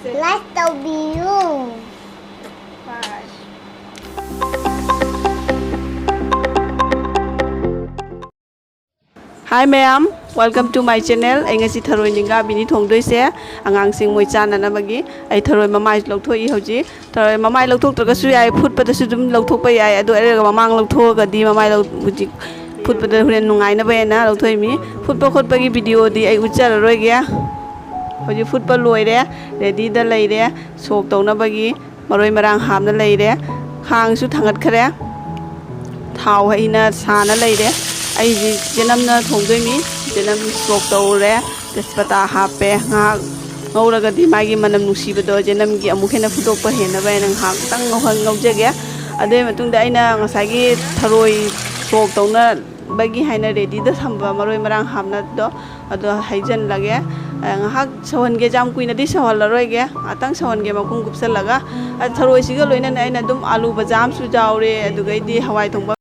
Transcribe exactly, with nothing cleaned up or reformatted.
Like ꯇꯧꯕꯤꯌꯨ꯫ Hi ꯃꯌꯥꯝ, welcome to my channel. ꯑꯩ ꯉꯁꯤ ꯊꯔꯣꯏ ꯅꯤꯡꯒꯥꯕꯤꯅꯤ ꯊꯣꯡꯗꯣꯏꯁꯦ, ꯑꯉꯥꯡꯁꯤꯡ ꯃꯣꯏ ꯆꯥꯅꯅꯕꯒꯤ꯫ ꯑꯩ ꯊꯔꯣꯏ ꯃꯃꯥꯏ ꯂꯧꯊꯣꯛꯏ ꯍꯧꯖꯤꯛ꯫ ꯊꯔꯣꯏ ꯃꯃꯥꯏ ꯂꯧꯊꯣꯛꯇ꯭ꯔꯒꯁꯨ ꯌꯥꯏ, ꯐꯨꯠꯄꯗꯁꯨ ꯑꯗꯨꯝ ꯂꯧꯊꯣꯛꯄ ꯌꯥꯏ꯫ ꯑꯗꯨ ꯑꯣꯏꯔꯒ ꯃꯃꯥꯡ ꯂꯧꯊꯣꯛꯑꯒꯗꯤ ꯃꯃꯥꯏ ꯂꯧ-, ꯍꯧꯖꯤꯛ ꯐꯨꯠꯄꯗ ꯍꯣꯔꯦꯟ ꯅꯨꯡꯉꯥꯏꯅꯕ ꯍꯥꯏꯅ ꯂꯧꯊꯣꯛꯏꯃꯤ꯫ ꯐꯨꯠꯄ ꯈꯣꯠꯄꯒꯤ videoꯗꯤ ꯑꯩ ꯎꯠꯆꯔꯔꯣꯏꯒꯦ꯫ ꯍꯧꯖꯤꯛ ꯐꯨꯠꯄ ꯂꯣꯏꯔꯦ, readyꯗ ꯂꯩꯔꯦ꯫ ꯁꯣꯛ ꯇꯧꯅꯕꯒꯤ ꯃꯔꯣꯏ ꯃꯔꯥꯡ ꯍꯥꯞꯅ ꯂꯩꯔꯦ꯫ ꯈꯥꯡꯁꯨ ꯊꯥꯡꯒꯠꯈ꯭ꯔꯦ꯫ ꯊꯥꯎ ꯍꯩꯅ ꯁꯥꯅ ꯂꯩꯔꯦ꯫ ꯑꯩꯁꯤ ꯆꯦꯅꯝꯅ ꯊꯣꯡꯗꯣꯏꯅꯤ꯫ ꯆꯦꯅꯝ ꯁꯣꯛ ꯇꯧꯔꯦ꯫ ꯇꯦꯖꯄꯇꯥ ꯍꯥꯞꯄꯦ꯫ ꯉꯥꯏꯍꯥꯛ ꯉꯧꯔꯒꯗꯤ ꯃꯥꯒꯤ ꯃꯅꯝ ꯅꯨꯡꯁꯤꯕꯗꯣ ꯆꯦꯅꯝꯒꯤ ꯑꯃꯨꯛ ꯍꯦꯟꯅ ꯐꯨꯗꯣꯛꯄ ꯍꯦꯟꯅꯕ ꯍꯥꯏꯅ ꯉꯥꯏꯍꯥꯛꯇꯪ ꯉꯧꯍꯟ-, ꯉꯧꯖꯒꯦ꯫ ꯑꯗꯨꯒꯤ ꯃꯇꯨꯡꯗ ꯑꯩꯅ ꯉꯁꯥꯏꯒꯤ ꯊꯔꯣꯏ ꯁꯣꯛ ꯇꯧꯅꯕꯒꯤ ꯍꯥꯏꯅ readyꯗ ꯊꯝꯕ ꯃꯔꯣꯏ ꯃꯔꯥꯡ ꯍꯥꯞꯅꯕꯗꯣ ꯑꯗꯣ ꯍꯩꯖꯤꯜꯂꯒꯦ꯫ ꯑ, ꯉꯥꯏꯍꯥꯛ ꯁꯧꯍꯟꯒꯦ, ꯌꯥꯝ ꯀꯨꯏꯅꯗꯤ ꯁꯧꯍꯜꯂꯔꯣꯏꯒꯦ, ꯉꯥꯛꯇꯪ ꯁꯧꯍꯟꯒꯦ ꯃꯈꯨꯝ ꯀꯨꯞꯁꯜꯂꯒ꯫ ꯑ, ꯊꯔꯣꯏꯁꯤꯒ ꯂꯣꯏꯅꯅ ꯑꯩꯅ ꯑꯗꯨꯝ ꯑꯥꯂꯨ ꯕꯖꯥ ꯑꯃꯁꯨ ꯌꯥꯎꯔꯦ, ꯑꯗꯨꯒꯩꯗꯤ ꯍꯋꯥꯏ ꯊꯣꯡꯕ